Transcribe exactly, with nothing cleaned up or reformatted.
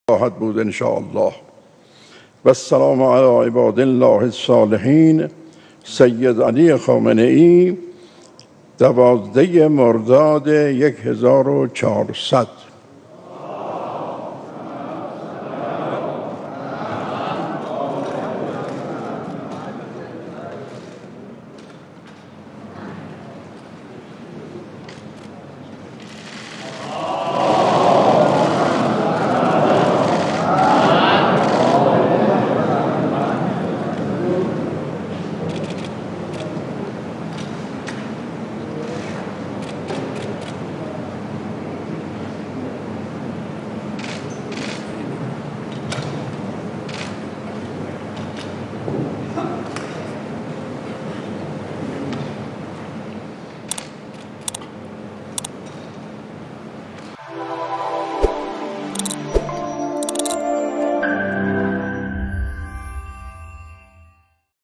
rahat bû inşallah. Vesselamu ala ibadillahi salihin. Seyyid Elî Xameneî, devazdeh Mordadê yek hezar û çar sed.